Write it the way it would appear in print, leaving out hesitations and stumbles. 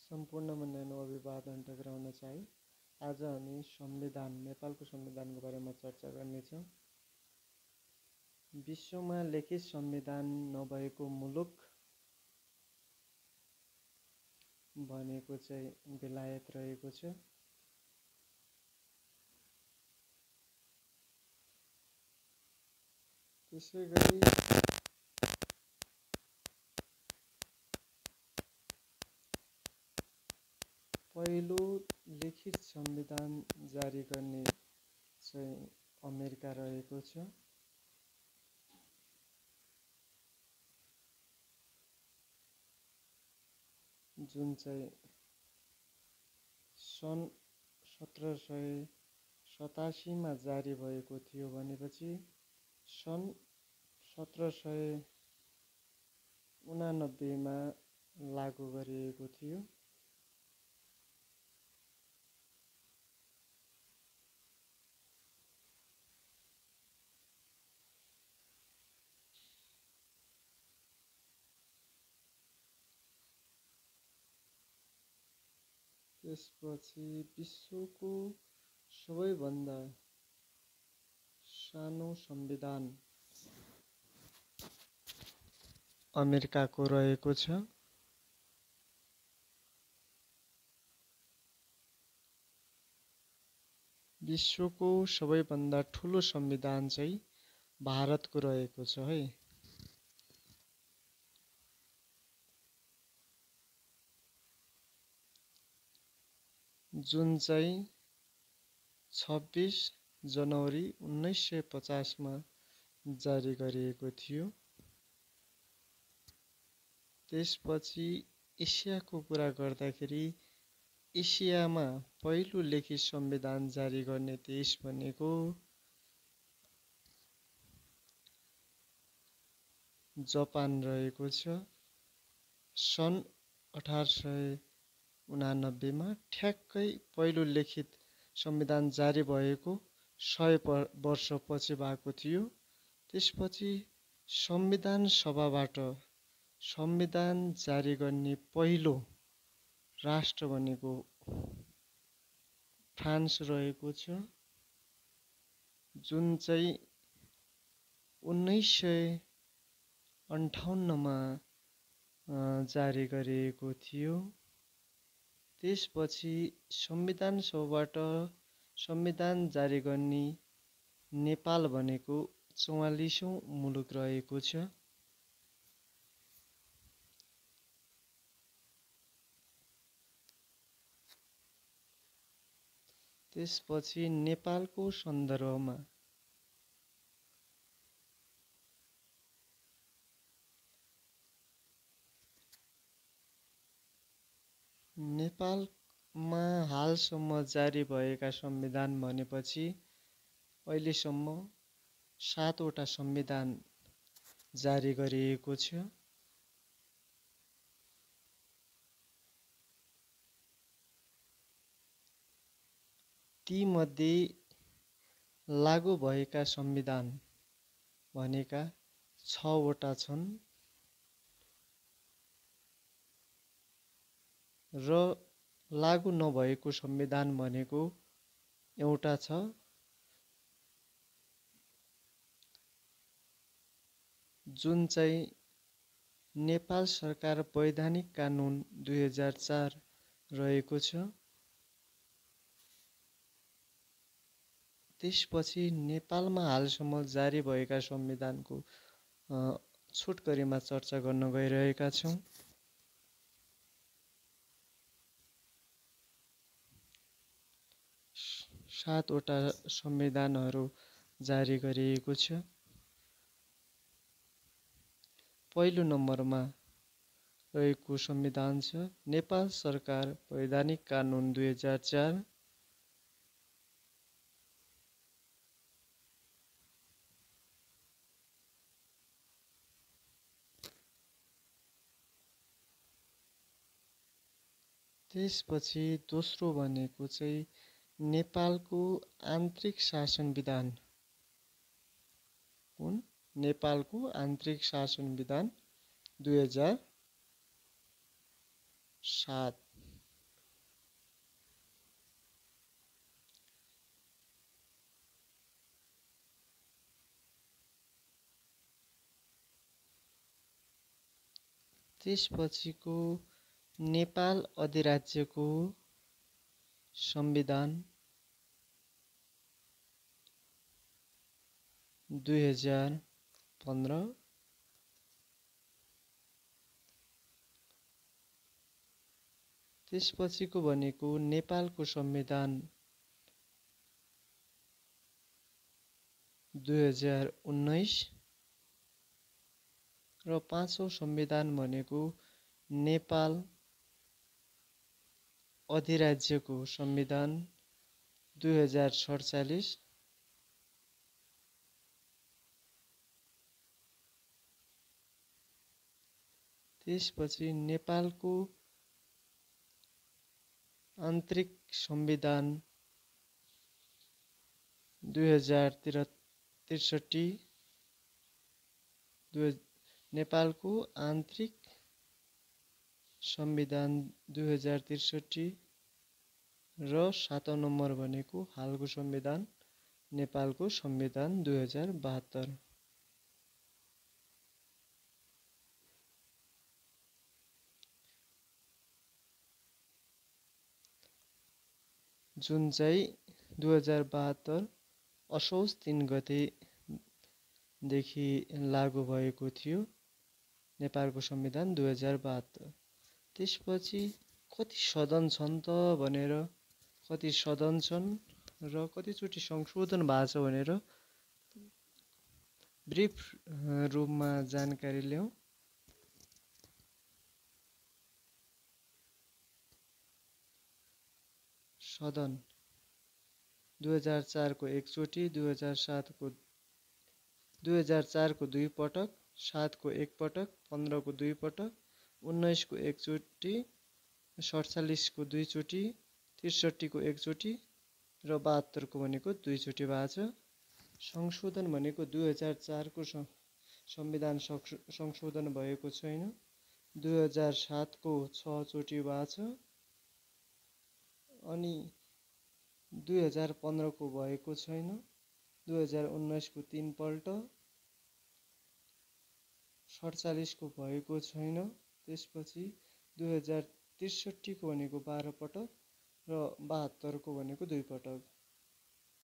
सम्पूर्ण मनलाई अभिवादन टक्राउन चाहिँ आज हामी संविधान नेपालको संविधानको बारेमा चर्चा गर्नेछौँ। विश्वमा लिखित संविधान नभएको मुलुक भनेको चाहिँ बेलायत रहेको छ। त्यसैगरी पहिलो लिखित संविधान जारी गर्ने चाहिँ अमेरिका रहेको छ। जुन चाहिँ सन् 1787 मा जारी भएको थियो भनेपछि सन् 1789 मा लागू गरिएको थियो। त्यसपछि विश्वको सबैभन्दा सानो संविधान अमेरिकाको रहेको छ। विश्वको सबैभन्दा ठुलो संविधान चाहिँ भारतको रहेको छ है। जुन चाहिँ 26 जनवरी 1950 मा जारी गरिएको थियो। त्यसपछि एसियाको कुरा गर्दाखेरि एसियामा पहिलो लिखित संविधान जारी गर्ने देश भनेको जापान रहेको छ। सन् 1889 मा ठ्याक्कै पहिलो लिखित संविधान जारी भएको 100 वर्षपछि भएको थियो। त्यसपछि संविधान सभाबाट संविधान जारी गर्ने पहिलो राष्ट्र भनेको फ्रान्स रहेको छ। जुन चाहिँ 1958 मा जारी गरिएको थियो। त्यसपछि संविधान सभाबाट संविधान जारी गर्ने नेपाल भनेको 44औं मुलुक रहेको छ। त्यसपछि नेपालको सन्दर्भमा नेपालमा हालसम्म जारी भएका संविधान भनेपछि अहिलेसम्म 7 वटा संविधान जारी गरिएको छ। तीमध्ये लागू भएका संविधान भनेका 6 वटा छन् र लागू नभएको संविधान भनेको एउटा छ। जुन चाहिँ नेपाल सरकार वैधानिक कानुन 2004 रहेको छ। त्यसपछि नेपालमा हालसम्म जारी भएका संविधानको छोटकरीमा चर्चा गर्न गइरहेका छौँ। 7 वटा संविधानहरू जारी गरिएको छ। पहिलो नम्बरमा रहेको संविधान छ नेपाल सरकार वैधानिक कानुन 2004। त्यसपछि दोस्रो भनेको चाहिँ नेपालको आन्तरिक शासन विधान। कुन? नेपालको आन्तरिक शासन विधान 2007। त्यसपछिको नेपाल अधिराज्यको संविधान 2015। त्यसपछिको भनेको नेपालको संविधान 2019 र पाँचौं संविधान भनेको नेपाल अधिराज्यको संविधान 2047। त्यसपछि नेपालको आन्तरिक संविधान 2063। नेपालको आन्तरिक संविधान 2063 र 7औं नम्बर भनेको हालको संविधान नेपालको संविधान 2072। जुन चाहिँ 2072 असोज 3 गतेदेखि लागू भएको थियो नेपालको संविधान 2072। त्यसपछि कति सदन छन् त भनेर, कति सदन छन् र कतिचोटि संशोधन भएको छ भनेर ब्रिफ रूपमा जानकारी ल्याउँ। सदन 2004 को एकचोटि, 2004 को 2 पटक, 7 को 1 पटक, 15 को 2 पटक, 19 को एकचोटि, 47 को 2 चोटि, 63 को एकचोटि र 72 को भनेको 2 चोटि भएको छ। संशोधन भनेको 2004 को संविधान संशोधन भएको छैन। 2007 को 6 चोटि भएको छ। अनि 2015 को भएको छैन। 2019 को 3 पल्ट, 47 को भएको छैन। त्यसपछि 2063 को भनेको 12 पटक र 72 को भनेको 2 पटक।